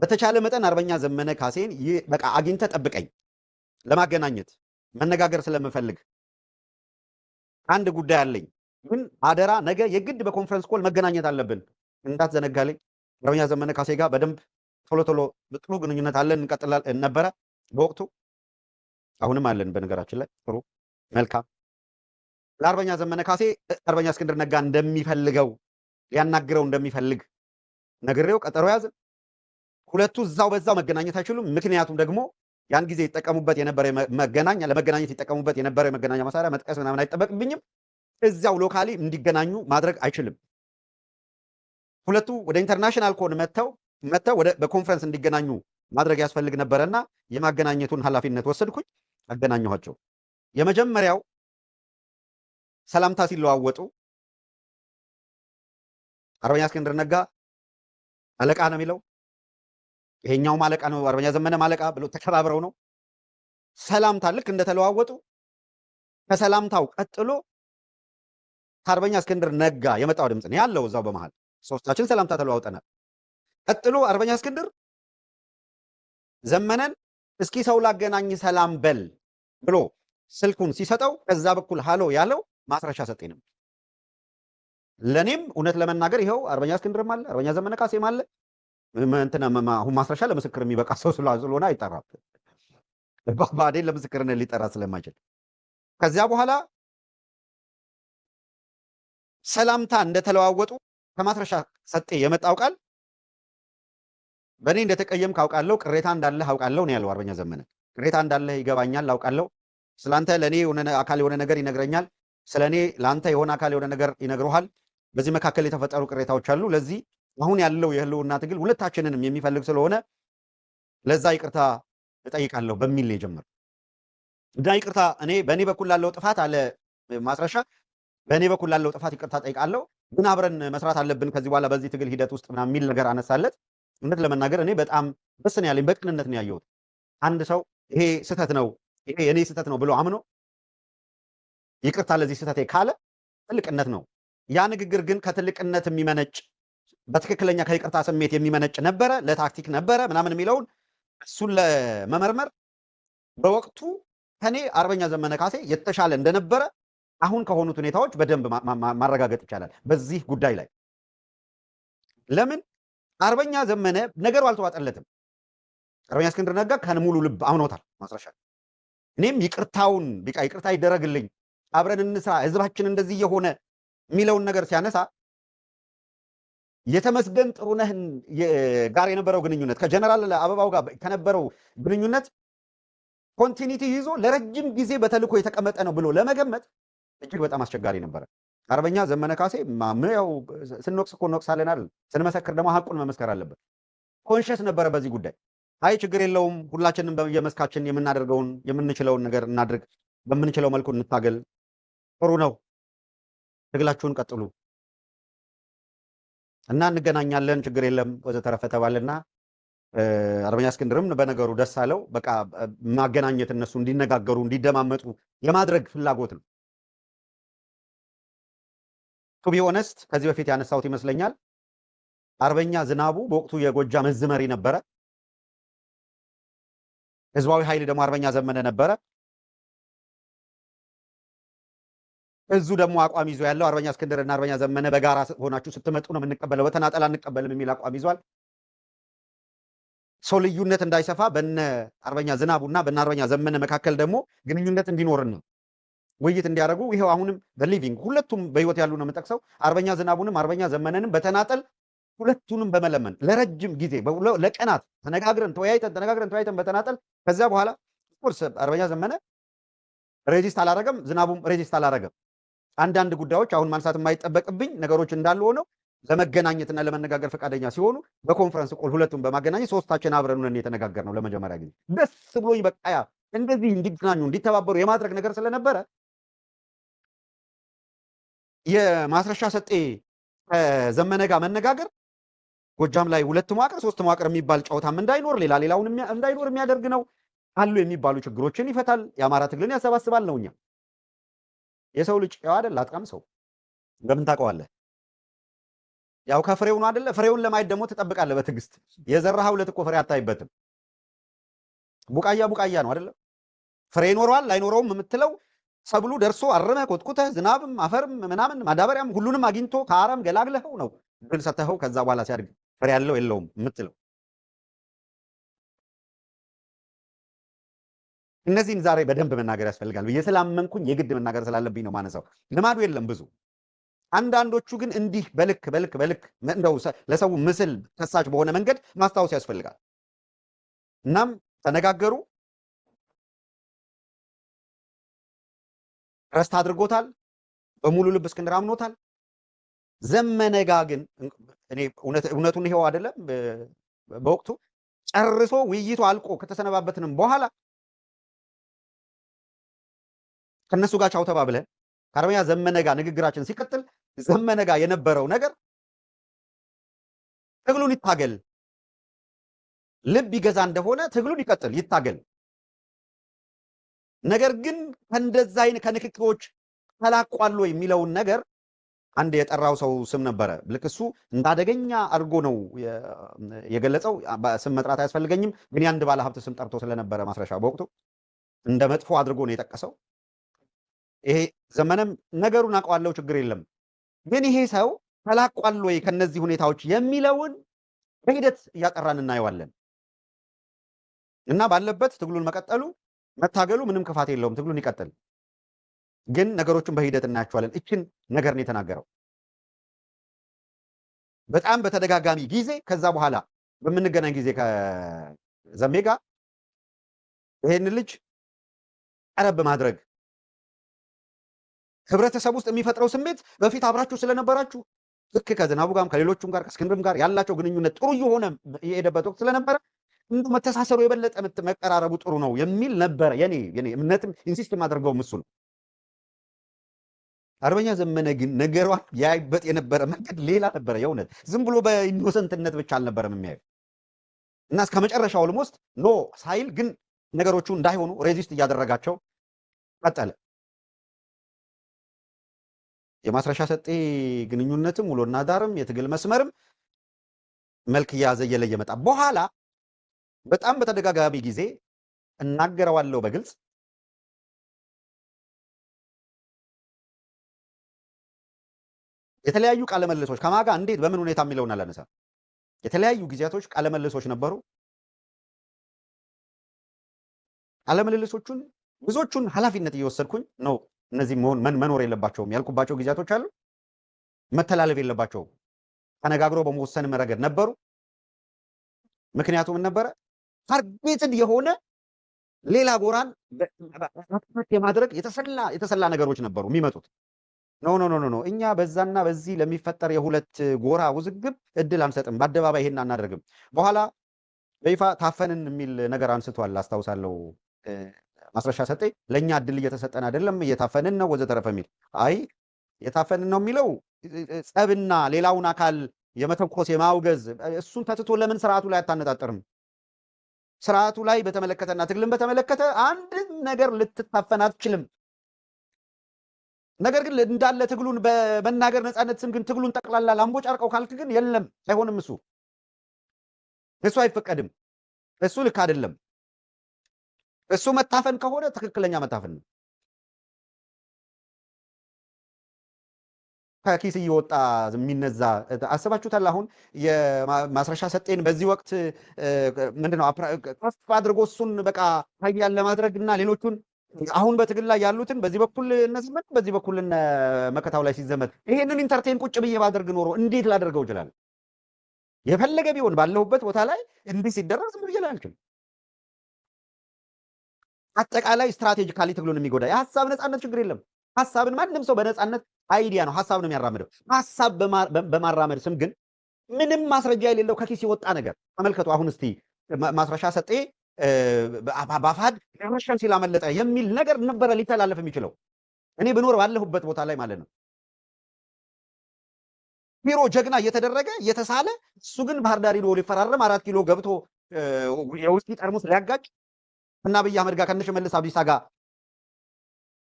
በተቻለ መጠን አርበኛ ዘመነ ካሴን በቃ አግኝተህ ጠብቀኝ፣ ለማገናኘት መነጋገር ስለምፈልግ አንድ ጉዳይ አለኝ፣ ግን አደራ ነገ የግድ በ conference call መገናኘት አለብን፣ እንዳትዘነጋልኝ። አርበኛ ዘመነ ካሴ ጋር በደንብ ቶሎ ቶሎ ጥሩ ግንኙነት አለን፣ እንቀጥላለን ነበረ በወቅቱ፣ አሁንም አለን። በነገራችን ላይ ጥሩ መልካም። ለአርበኛ ዘመነ ካሴ አርበኛ እስክንድር ነጋ እንደሚፈልገው፣ ሊያናግረው እንደሚፈልግ ነግሬው ቀጠሮ ያዝን። ሁለቱ እዛው በዛው መገናኘት አይችሉም። ምክንያቱም ደግሞ ያን ጊዜ ይጠቀሙበት የነበረ መገናኛ፣ ለመገናኘት ይጠቀሙበት የነበረ የመገናኛ መሳሪያ መጥቀስ ምናምን አይጠበቅብኝም። እዚያው locally እንዲገናኙ ማድረግ አይችልም። ሁለቱ ወደ international call መጥተው ወደ በኮንፈረንስ እንዲገናኙ ማድረግ ያስፈልግ ነበረና የማገናኘቱን ኃላፊነት ወሰድኩኝ፣ አገናኘኋቸው። የመጀመሪያው ሰላምታ ሲለዋወጡ አርበኛ እስክንድር ነጋ አለቃ ነው የሚለው፣ ይሄኛውም አለቃ ነው፣ አርበኛ ዘመነም አለቃ ብሎ ተከባብረው ነው። ሰላምታ ልክ እንደተለዋወጡ ከሰላምታው ቀጥሎ ከአርበኛ እስክንድር ነጋ የመጣው ድምፅ ነው ያለው። እዛው በመሃል ሶስታችን ሰላምታ ተለዋውጠናል። ቀጥሎ አርበኛ እስክንድር ዘመነን እስኪ ሰው ላገናኝ ሰላም በል ብሎ ስልኩን ሲሰጠው ከዛ በኩል ሃሎ ያለው ማስረሻ ሰጤ ነው። ለኔም እውነት ለመናገር ይኸው አርበኛ እስክንድርም አለ፣ አርበኛ ዘመነ ካሴም አለ። እንትና አሁን ማስረሻ ለምስክር የሚበቃ ሰው ስለሆነ አይጠራም። ብአዴን ለምስክርነት ሊጠራ ስለማይችል። ከዚያ በኋላ ሰላምታ እንደተለዋወጡ ከማስረሻ ሰጤ የመጣው ቃል በእኔ እንደተቀየምክ አውቃለሁ፣ ቅሬታ እንዳለህ አውቃለሁ ነው ያለው አርበኛ ዘመነ። ቅሬታ እንዳለህ ይገባኛል፣ አውቃለሁ። ስለአንተ ለእኔ የሆነ አካል የሆነ ነገር ይነግረኛል፣ ስለ እኔ ለአንተ የሆነ አካል የሆነ ነገር ይነግረሃል። በዚህ መካከል የተፈጠሩ ቅሬታዎች አሉ። ለዚህ አሁን ያለው የህልውና ትግል ሁለታችንንም የሚፈልግ ስለሆነ ለዛ ይቅርታ እጠይቃለሁ በሚል ነው የጀመረው። እና ይቅርታ እኔ በእኔ በኩል ላለው ጥፋት አለ ማስረሻ፣ በእኔ በኩል ላለው ጥፋት ይቅርታ ጠይቃለሁ፣ ግን አብረን መስራት አለብን ከዚህ በኋላ በዚህ ትግል ሂደት ውስጥ ምናምን የሚል ነገር አነሳለት። እውነት ለመናገር እኔ በጣም ደስ ነው ያለኝ፣ በቅንነት ነው ያየሁት። አንድ ሰው ይሄ ስህተት ነው፣ ይሄ የኔ ስህተት ነው ብሎ አምኖ ይቅርታ ለዚህ ስህተቴ ካለ ትልቅነት ነው። ያ ንግግር ግን ከትልቅነት የሚመነጭ፣ በትክክለኛ ከይቅርታ ስሜት የሚመነጭ ነበረ፣ ለታክቲክ ነበረ ምናምን የሚለውን እሱን ለመመርመር በወቅቱ ከኔ አርበኛ ዘመነ ካሴ የተሻለ እንደነበረ አሁን ከሆኑት ሁኔታዎች በደንብ ማረጋገጥ ይቻላል። በዚህ ጉዳይ ላይ ለምን አርበኛ ዘመነ ነገሩ አልተዋጠለትም። አርበኛ እስክንድር ነጋ ከሙሉ ልብ አምኖታል ማስረሻ። እኔም ይቅርታውን ቢቃ ይቅርታ ይደረግልኝ፣ አብረን እንስራ፣ ህዝባችን እንደዚህ የሆነ የሚለውን ነገር ሲያነሳ የተመስገን ጥሩነህን ጋር የነበረው ግንኙነት፣ ከጀነራል አበባው ጋር ከነበረው ግንኙነት continuity ይዞ ለረጅም ጊዜ በተልእኮ የተቀመጠ ነው ብሎ ለመገመት እጅግ በጣም አስቸጋሪ ነበረ። አርበኛ ዘመነ ካሴ ያው ስንወቅስ እኮ እንወቅሳለን አይደል? ስንመሰክር ደግሞ ሀቁን መመስከር አለበት። Conscious ነበረ በዚህ ጉዳይ። አይ ችግር የለውም፣ ሁላችንም በየመስካችን የምናደርገውን የምንችለውን ነገር እናድርግ፣ በምንችለው መልኩ እንታገል፣ ጥሩ ነው፣ ትግላችሁን ቀጥሉ እና እንገናኛለን፣ ችግር የለም ወዘተረፈ ተባለና አርበኛ እስክንድርም በነገሩ ደስ አለው። በቃ ማገናኘት፣ እነሱ እንዲነጋገሩ እንዲደማመጡ የማድረግ ፍላጎት ነው። To be honest ከዚህ በፊት ያነሳሁት ይመስለኛል። አርበኛ ዝናቡ በወቅቱ የጎጃም እዝ መሪ ነበረ። ህዝባዊ ኃይል ደግሞ አርበኛ ዘመነ ነበረ። እዙ ደግሞ አቋም ይዞ ያለው አርበኛ እስክንድርና አርበኛ ዘመነ በጋራ ሆናችሁ ስትመጡ ነው የምንቀበለው፣ በተናጠል አንቀበልም የሚል አቋም ይዟል። ሰው ልዩነት እንዳይሰፋ በነ አርበኛ ዝናቡና በነ አርበኛ ዘመነ መካከል ደግሞ ግንኙነት እንዲኖርና ውይይት እንዲያደርጉ ይኸው አሁንም በ living ሁለቱም በህይወት ያሉ ነው የምጠቅሰው። አርበኛ ዝናቡንም አርበኛ ዘመነንም በተናጠል ሁለቱንም በመለመን ለረጅም ጊዜ ለቀናት ተነጋግረን ተወያይተን፣ ተነጋግረን ተወያይተን በተናጠል። ከዚያ በኋላ of course አርበኛ ዘመነ resist አላረገም፣ ዝናቡም resist አላረገም። አንዳንድ ጉዳዮች አሁን ማንሳት የማይጠበቅብኝ ነገሮች እንዳሉ ሆነው ለመገናኘትና ለመነጋገር ፈቃደኛ ሲሆኑ በ conference call ሁለቱም በማገናኘት ሶስታችን አብረን ሆነን የተነጋገርነው ለመጀመሪያ ጊዜ። ደስ ብሎኝ በቃ ያ እንደዚህ እንዲገናኙ እንዲተባበሩ የማድረግ ነገር ስለነበረ የማስረሻ ሰጤ ከዘመነ ጋር መነጋገር ጎጃም ላይ ሁለት መዋቅር ሶስት መዋቅር የሚባል ጨዋታም እንዳይኖር፣ ሌላ ሌላውን እንዳይኖር የሚያደርግ ነው። አሉ የሚባሉ ችግሮችን ይፈታል። የአማራ ትግልን ያሰባስባል ነው። እኛ የሰው ልጅ ጨዋ አይደል? አጥቃም ሰው በምን ታውቀዋለህ? ያው ከፍሬው ነው አይደለ? ፍሬውን ለማየት ደግሞ ትጠብቃለህ በትዕግስት። የዘራኸው ዕለት እኮ ፍሬ አታይበትም። ቡቃያ ቡቃያ ነው አይደለ? ፍሬ ይኖረዋል አይኖረውም የምትለው ሰብሉ ደርሶ አርመህ ኮትኩተህ ዝናብም አፈርም ምናምን ማዳበሪያም ሁሉንም አግኝቶ ከአረም ገላግለኸው ነው ድል ሰተኸው ከዛ በኋላ ሲያድግ ፍሬ ያለው የለውም የምትለው። እነዚህን ዛሬ በደንብ መናገር ያስፈልጋል ብዬ ስላመንኩኝ የግድ መናገር ስላለብኝ ነው ማነሳው። ልማዱ የለም ብዙ። አንዳንዶቹ ግን እንዲህ በልክ በልክ በልክ እንደው ለሰው ምስል ከሳች በሆነ መንገድ ማስታወስ ያስፈልጋል። እናም ተነጋገሩ። ረስት አድርጎታል። በሙሉ ልብ እስክንድር አምኖታል። ዘመነ ጋ ግን እኔ እውነቱን ይሄው አይደለም በወቅቱ ጨርሶ ውይይቱ አልቆ ከተሰነባበትንም በኋላ ከነሱ ጋር ቻው ተባብለን ከአርበኛ ዘመነ ጋር ንግግራችን ሲቀጥል ዘመነ ጋር የነበረው ነገር ትግሉን ይታገል፣ ልብ ይገዛ እንደሆነ ትግሉን ይቀጥል ይታገል። ነገር ግን ከእንደዛ አይነት ከንክኪዎች ተላቋል ወይ የሚለውን ነገር አንድ የጠራው ሰው ስም ነበረ። ልክ እሱ እንደ አደገኛ አድርጎ ነው የገለጸው። ስም መጥራት አያስፈልገኝም፣ ግን የአንድ ባለ ሀብት ስም ጠርቶ ስለነበረ ማስረሻ በወቅቱ እንደ መጥፎ አድርጎ ነው የጠቀሰው። ይሄ ዘመነም ነገሩን አውቀዋለሁ፣ ችግር የለም፣ ግን ይሄ ሰው ተላቋል ወይ ከነዚህ ሁኔታዎች የሚለውን በሂደት እያጠራን እናየዋለን። እና ባለበት ትግሉን መቀጠሉ መታገሉ ምንም ክፋት የለውም፣ ትግሉን ይቀጥል፣ ግን ነገሮችን በሂደት እናያቸዋለን። እችን ነገር ነው የተናገረው። በጣም በተደጋጋሚ ጊዜ ከዛ በኋላ በምንገናኝ ጊዜ ከዘሜ ጋር ይሄን ልጅ ቀረብ ማድረግ ህብረተሰብ ውስጥ የሚፈጥረው ስሜት በፊት አብራችሁ ስለነበራችሁ ልክ ከዝናቡ ጋርም ከሌሎቹም ጋር ከእስክንድርም ጋር ያላቸው ግንኙነት ጥሩ እየሆነ የሄደበት ወቅት ስለነበረ እንደው መተሳሰሩ የበለጠ መቀራረቡ ጥሩ ነው የሚል ነበረ። የኔ እምነትም insist የማደርገው እሱ ነው። አርበኛ ዘመነ ግን ነገሯን ያይበት የነበረ መንገድ ሌላ ነበረ። የእውነት ዝም ብሎ በ innocent ነት ብቻ አልነበረም የሚያየው እና እስከ መጨረሻው almost no ሳይል ግን ነገሮቹ እንዳይሆኑ resist እያደረጋቸው ቀጠለ። የማስረሻ ሰጤ ግንኙነትም ውሎና ዳርም የትግል መስመርም መልክ እየያዘ እየለየ መጣ። በኋላ በጣም በተደጋጋሚ ጊዜ እናገረዋለሁ በግልጽ የተለያዩ ቃለ ምልልሶች ከማጋ እንዴት በምን ሁኔታ የሚለውን አላነሳም። የተለያዩ ጊዜያቶች ቃለ ምልልሶች ነበሩ። ቃለ ምልልሶቹን ብዙዎቹን ኃላፊነት እየወሰድኩኝ ነው እነዚህ መኖር የለባቸውም ያልኩባቸው ጊዜያቶች አሉ። መተላለፍ የለባቸውም ተነጋግሮ በመወሰንም ረገድ ነበሩ። ምክንያቱም ነበረ targeted የሆነ ሌላ ጎራን የማድረግ የተሰላ ነገሮች ነበሩ የሚመጡት። No no no no እኛ በዛና በዚህ ለሚፈጠር የሁለት ጎራ ውዝግብ እድል አንሰጥም፣ በአደባባይ ይሄን አናደርግም። በኋላ በይፋ ታፈንን የሚል ነገር አንስቷል አስታውሳለሁ። ማስረሻ ሰጤ ለኛ እድል እየተሰጠን አይደለም እየታፈንን ነው ወዘተረፈ የሚል። አይ የታፈንን ነው የሚለው ጸብና ሌላውን አካል የመተንኮስ የማውገዝ እሱን ተትቶ ለምን ስርዓቱ ላይ አታነጣጥርም? ስርዓቱ ላይ በተመለከተና ትግልን በተመለከተ አንድ ነገር ልትታፈን አትችልም። ነገር ግን እንዳለ ትግሉን በመናገር ነፃነት ስም ግን ትግሉን ጠቅላላ ላምቦጫርቀው ካልክ ግን የለም፣ አይሆንም። እሱ አይፈቀድም። እሱ ልክ አይደለም። እሱ መታፈን ከሆነ ትክክለኛ መታፈን ነው። ከኪስ እየወጣ የሚነዛ አስባችሁታል? አሁን የማስረሻ ሰጤን በዚህ ወቅት ምንድነው ከፍ አድርጎ እሱን በቃ ሀያል ለማድረግ እና ሌሎቹን አሁን በትግል ላይ ያሉትን በዚህ በኩል እነ ዘመን በዚህ በኩል እነ መከታው ላይ ሲዘመት ይሄንን entertain ቁጭ ብዬ ባደርግ ኖሮ እንዴት ላደርገው እችላለሁ? የፈለገ ቢሆን ባለሁበት ቦታ ላይ እንዲህ ሲደረግ ዝም ብዬ ላይ አልችልም። አጠቃላይ strategically ትግሉን የሚጎዳ የሀሳብ ነፃነት ችግር የለም። ሀሳብን ማንም ሰው በነፃነት idea ነው ሀሳብ ነው የሚያራምደው። ሀሳብ በማራመድ ስም ግን ምንም ማስረጃ የሌለው ከኪስ የወጣ ነገር ተመልከቱ። አሁን እስቲ ማስረሻ ሰጤ ባፋድ ረሸን ሲላመለጠ የሚል ነገር ነበረ ሊተላለፍ የሚችለው እኔ ብኖር ባለሁበት ቦታ ላይ ማለት ነው። ቢሮ ጀግና እየተደረገ እየተሳለ እሱ ግን ባህር ዳር ሄዶ ሊፈራረም 4 ኪሎ ገብቶ የውስኪ ጠርሙስ ሊያጋጭ እና አብይ አህመድ ጋር ከነሽመልስ አብዲሳ ጋር